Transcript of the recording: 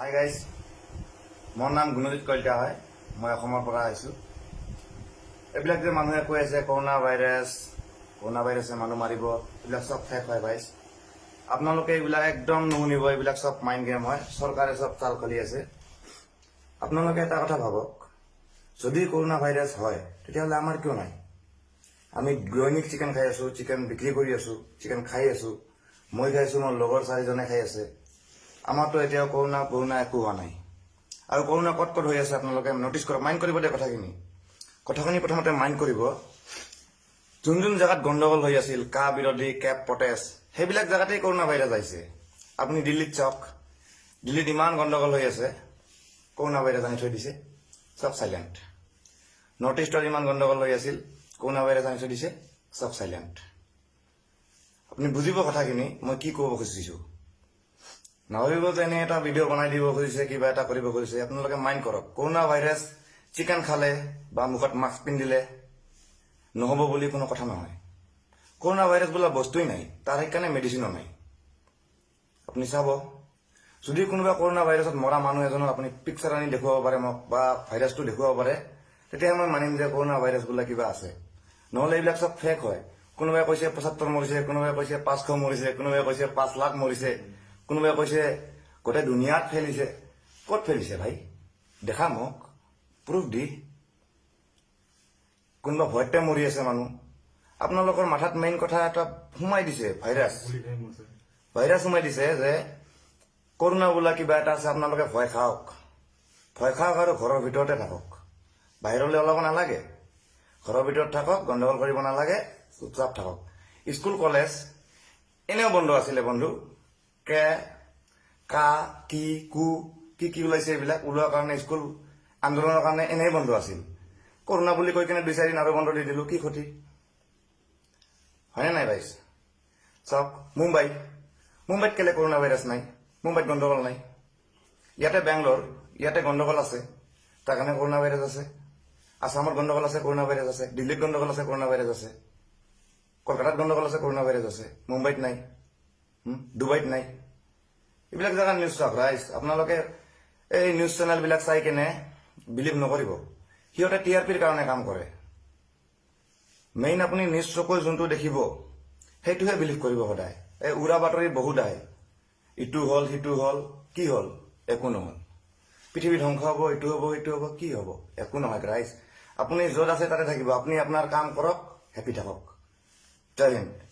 Hi guys, মোৰ নাম গুণজিত কলিতা হয়। মই অসমৰ পৰা আহিছোঁ। এইবিলাক যে মানুহে কৈ আছে কৰোণা ভাইৰাছ, কৰোণা ভাইৰাছে মানুহ মাৰিব, এইবিলাক চব ফেক হয় ভাইজ। আপোনালোকে এইবিলাক একদম নুশুনিব। এইবিলাক চব মাইণ্ড গেম হয়। চৰকাৰে চব চাল খেলি আছে। আপোনালোকে এটা কথা ভাবক, যদি কৰোণা ভাইৰাছ হয়, তেতিয়াহ'লে আমাৰ কিয় নাই? আমি দৈনিক চিকেন খাই আছো, চিকেন বিক্ৰী কৰি আছো, চিকেন খাই আছো। মই খাইছো, মোৰ লগৰ চাৰিজনে খাই আছে। আমাৰতো এতিয়াও কৰোণা কৰোণা একো হোৱা নাই। আৰু কৰোণা ক'ত ক'ত হৈ আছে, আপোনালোকে নটিচ কৰক, মাইণ্ড কৰিব দেই কথাখিনি। কথাখিনি প্ৰথমতে মাইণ্ড কৰিব। যোন যোন জেগাত গণ্ডগোল হৈ আছিল, কা বিৰোধী, কেব প্ৰটেষ্ট, সেইবিলাক জেগাতেই কৰোণা ভাইৰাছ আহিছে। আপুনি দিল্লীত চাওক, দিল্লীত ইমান গণ্ডগোল হৈ আছে, কৰোণা ভাইৰাছ আনি থৈ দিছে, চব চাইলেণ্ট। নৰ্থ ইষ্টত ইমান গণ্ডগোল হৈ আছিল, কৰোণা ভাইৰাছ আনি থৈ দিছে, চব চাইলেণ্ট। আপুনি বুজিব কথাখিনি মই কি ক'ব খুজিছো। নাভাবিব যে এনে এটা ভিডিঅ' বনাই দিব খুজিছে, কিবা এটা কৰিব খুজিছে। আপোনালোকে মাইণ্ড কৰক, কৰোণা ভাইৰাছ চিকেন খালে বা মুখত মাস্ক পিন্ধিলে নহ'ব বুলি কোনো কথা নহয়। কৰোণা ভাইৰাছ বোলা বস্তুৱেই নাই, তাৰ সেইকাৰণে মেডিচিনো নাই। আপুনি চাব, যদি কোনোবা কৰোণা ভাইৰাছত মৰা মানুহ এজনক আপুনি পিকচাৰ আনি দেখুৱাব পাৰে মোক বা ভাইৰাছটো দেখুৱাব পাৰে, তেতিয়াহে মই মানিম যে কৰোণা ভাইৰাছ বোলা কিবা আছে। নহ'লে এইবিলাক চব ফেক হয়। কোনোবাই কৈছে 75 মৰিছে, কোনোবাই কৈছে 500 মৰিছে, কোনোবাই কৈছে 5 লাখ মৰিছে, কোনোবাই কৈছে গোটেই দুনিয়াত ফেলিছে। ক'ত ফেলিছে ভাই, দেখা মোক প্ৰুফ দি। কোনোবা ভয়তে মৰি আছে মানুহ। আপোনালোকৰ মাথাত মেইন কথা এটা সোমাই দিছে, ভাইৰাছ ভাইৰাছ সোমাই দিছে যে কৰোণা বোলা কিবা এটা আছে। আপোনালোকে ভয় খাওক, ভয় খাওক আৰু ঘৰৰ ভিতৰতে থাকক, বাহিৰলৈ ওলাব নালাগে। ঘৰৰ ভিতৰত থাকক, গণ্ডগোল কৰিব নালাগে, চুপচাপ থাকক। স্কুল কলেজ এনেও বন্ধ আছিলে বন্ধু। কে কা কি কু কি কি ওলাইছে, এইবিলাক ওলোৱাৰ কাৰণে, স্কুল আন্দোলনৰ কাৰণে এনেই বন্ধ আছিল। কৰোণা বুলি কৈ কিনে 2-4 দিন আৰু বন্ধ দি দিলো, কি ক্ষতি হয়নে নাই ভাইছ? চাওক মুম্বাই, মুম্বাইত কেলে কৰোণা ভাইৰাছ নাই? মুম্বাইত গণ্ডগোল নাই। ইয়াতে বেংগলোৰ, ইয়াতে গণ্ডগোল আছে, তাৰ কাৰণে কৰোণা ভাইৰাছ আছে। আছামত গণ্ডগোল আছে, কৰোণা ভাইৰাছ আছে। দিল্লীত গণ্ডগোল আছে, কৰোণা ভাইৰাছ আছে। কলকাতাত গণ্ডগোল আছে, কৰোণা ভাইৰাছ আছে। মুম্বাইত নাই, ডুবাইত নাই। এইবিলাক জেগাৰ নিউজ চাওক ৰাইজ। আপোনালোকে এই নিউজ চেনেলবিলাক চাই কেনে বিলিভ নকৰিব। সিহঁতে টিআৰপিৰ কাৰণে কাম কৰে। মেইন আপুনি নিজ চকুৰে যোনটো দেখিব, সেইটোহে বিলিভ কৰিব সদায়। এই উৰা বাতৰি বহুত আহে, ইটো হ'ল, সিটো হ'ল। কি হ'ল? একো নহ'ল। পৃথিৱী ধ্বংস হ'ব, ইটো হ'ব, সিটো হ'ব, কি হ'ব? একো নহয় ৰাইজ। আপুনি য'ত আছে তাতে থাকিব। আপুনি আপোনাৰ কাম কৰক, হেপী থাকক। জয় হিন্দ।